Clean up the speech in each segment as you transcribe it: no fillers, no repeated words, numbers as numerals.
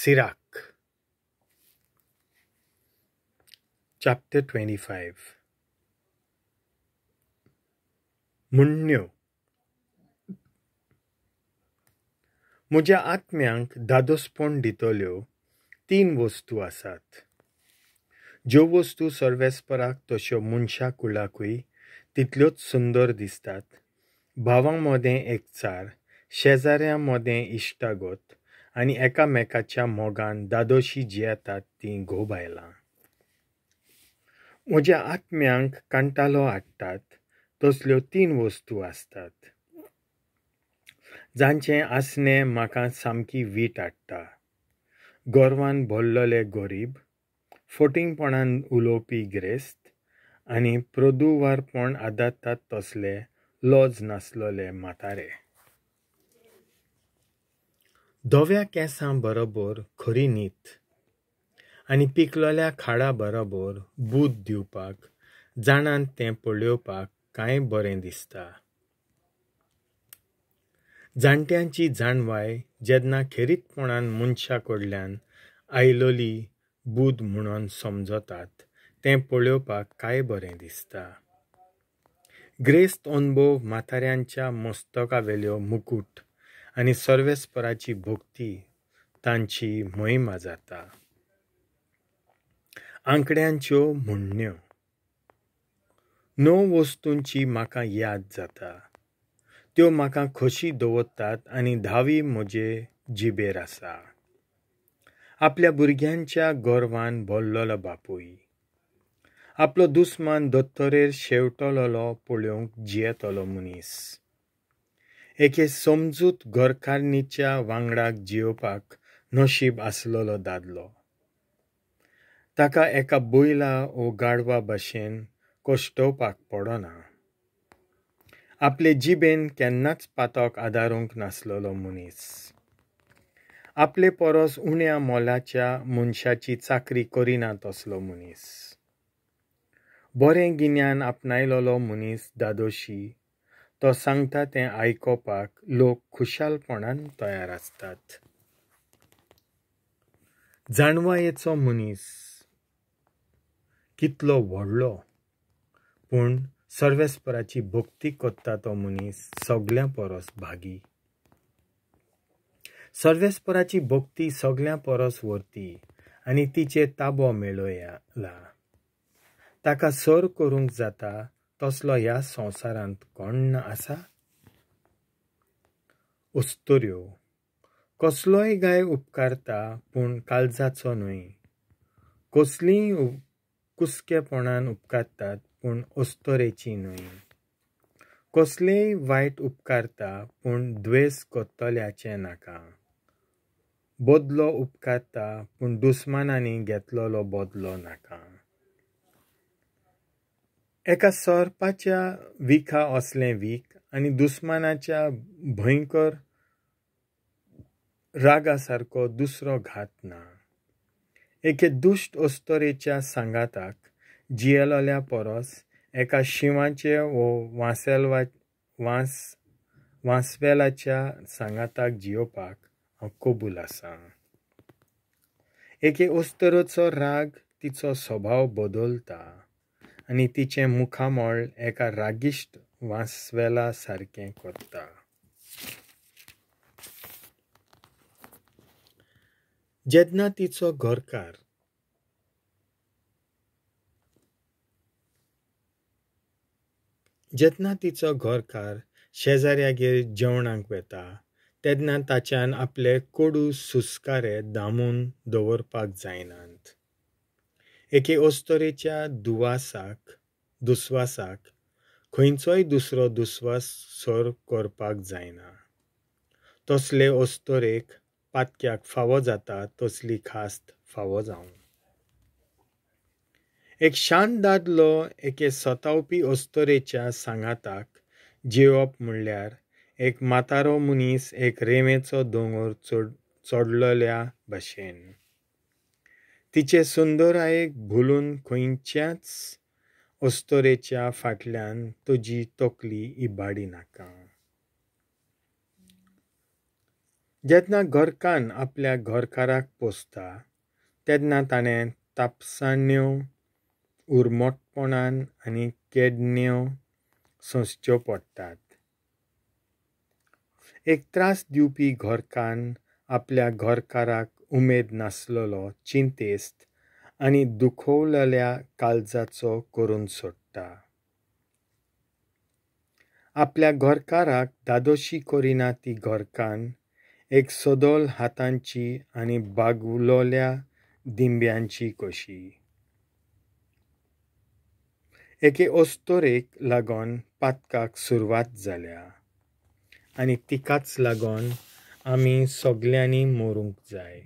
Sirach. Chapter 25. म्हणण्यो. म्हज्या आत्म्यांक दादोसपण दितल्यो तीन वस्तू आसात, ज्यो वस्तू सर्वेस्पराक तश्यो मनशा कुळाकूय तितल्योच सुंदर दिसतात. भावां मदें एकचार, शेजाऱ्यां मदें इश्टागत आनी एकामेकाच्या मोगान दादोशी जियेतात तीं घोव बायलां. म्हज्या आत्म्यांक कांटालो हाडटात तसल्यो तीन वस्तू आसतात, जांचें आसणें म्हाका सामकी वीट हाडटा. गोरवान भरलेले गरीब, फटींगपणान उलोवपी गिरेस्त आनी प्रदुवारपण आदारतात तसले लज नासलेले म्हातारे. धव्या केंसां बरोबर खरी नीत आनी पिकलेल्या खाडा बरोबर बूद दिवपाक जाणांत तें पळोवपाक कांय बरें दिसता. जाणट्यांची जाणवाय जेन्ना खेरीतपणान मनशा कडल्यान आयलोली बूद म्हणून समजतात तें पळोवपाक कांय बरें दिसता. ग्रेस्त अणभव म्हाताऱ्यांच्या मस्तकावेल्यो मुकूट आनी सर्वेस्पराची भक्ती तांची महिमा जाता. आंकड्यांच्यो म्हणण्यो. णव वस्तूंची म्हाका याद जाता, त्यो म्हाका खोशी दवरतात आनी धावी म्हजे जिबेर आसा. आपल्या भुरग्यांच्या गर्वान भरलेलो बापूय, आपलो दुस्मान दोतोरेर शेवटलोलो पळोवंक जियेतलो मनीस, एके समजूत घरकान्नीच्या वांगडाक जियोवपाक नशीब आसलेलो दादलो, ताका एका बैला वो गाडवा भशेन कश्टोवपाक पडना. आपले जिबेन केन्नाच पातक आदारूंक नासलेलो मनीस, आपले परस उण्या मोलाच्या मनशाची चाकरी करिना तसलो मनीस, बरें गिन्यान आपणायलेलो मनीस दादोशी, तो सांगता तें आयकोपाक लोक खुशालपणान तयार आसतात. जाणवायेचो मनीस कितलो व्हडलो, पूण सर्वेस्पराची भक्ती करता तो मनीस सगल्यां परस भागी. सर्वेस्पराची भक्ती सगल्यां परस व्हरती आनी तिचेर ताबो मेळयला. ताका सर करूंक जाता तसलो ह्या संवसारांत कोण आसा? अस्तुऱ्यो. कसलोय गाय उपकारता पूण काळजाचो न्हय, कसलीय कुसकेपणान उपकारतात पूण अस्तुरेची न्हय, कसलेय वायट उपकारता पूण द्वेस करतल्याचें नाका, बदलो उपकारता पूण दुस्मानांनी घेतलेलो बदलो नाका. एका सोरपाच्या विखा असलें वीख आनी दुस्मानाच्या भयंकर रागा सारको दुसरो घात ना. एके दुश्ट अस्तुरेच्या सांगाताक जियेलेल्या परस एका शिंवाचे वो वांस्वेलाच्या सांगाताक जियोवपाक हांव कबूल आसा. एके अस्तुरेचो राग तिचो स्वभाव बदलता आनी तिचें मुखामळ एका रागिश्ट वांस्वेला सारकें करता. जेन्ना तिचो घरकार शेजाऱ्यागेर जेवणाक वता तेन्ना ताच्यान आपले कोडू सुस्कारे दामून दवरपाक जायनात. एके अस्तुरेच्या दुस्वासाक खंयचोय दुसरो दुस्वास सर करपाक जायना. तसले अस्तुरेक पातक्याक फावो जाता तसली खास्त फावो जावं. एक शांत दादलो एके सतावपी अस्तुरेच्या सांगाताक जियोवप म्हणल्यार एक म्हातारो मनीस एक रेंवेचो दोंगर चडलेल्या भशेन. तिचे सुंदरायेक भुलून खंयच्याच अस्तुरेच्या फाटल्यान तुजी तकली इबाडी नाका. जेन्ना घरकान्न आपल्या घरकाराक पोसता तेन्ना ताणें तापसाण्यो, उर्मटपणान आनी केडण्यो सोंसच्यो पडटात. एक त्रास दिवपी घरकान्न आपल्या घरकाराक उमेद नासलेलो, चिंतेस्त आनी दुखवलेल्या काळजाचो करून सोडटा. आपल्या घरकाराक धादोशी करिना ती घरकान्न एक सदोल हातांची आनी बागवलोल्या दिंब्यांची कशी. एके अस्तोरेक लागून पातकाक सुरवात जाल्या आनी तिकाच लागून आमी सगल्यांनी मरूंक जाय.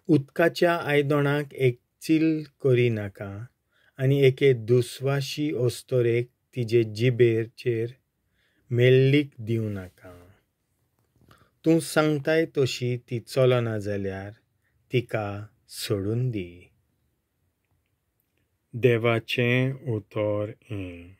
उदकाच्या आयदणाक एक चील करिनाका आनी एके दुस्वाशी अस्तोरेक तिजे जिबेचेर मेल्लीक दिवं नाका. तूं सांगताय तशी ती चलना जाल्यार तिका सोडून दी. देवाचें उतर हें.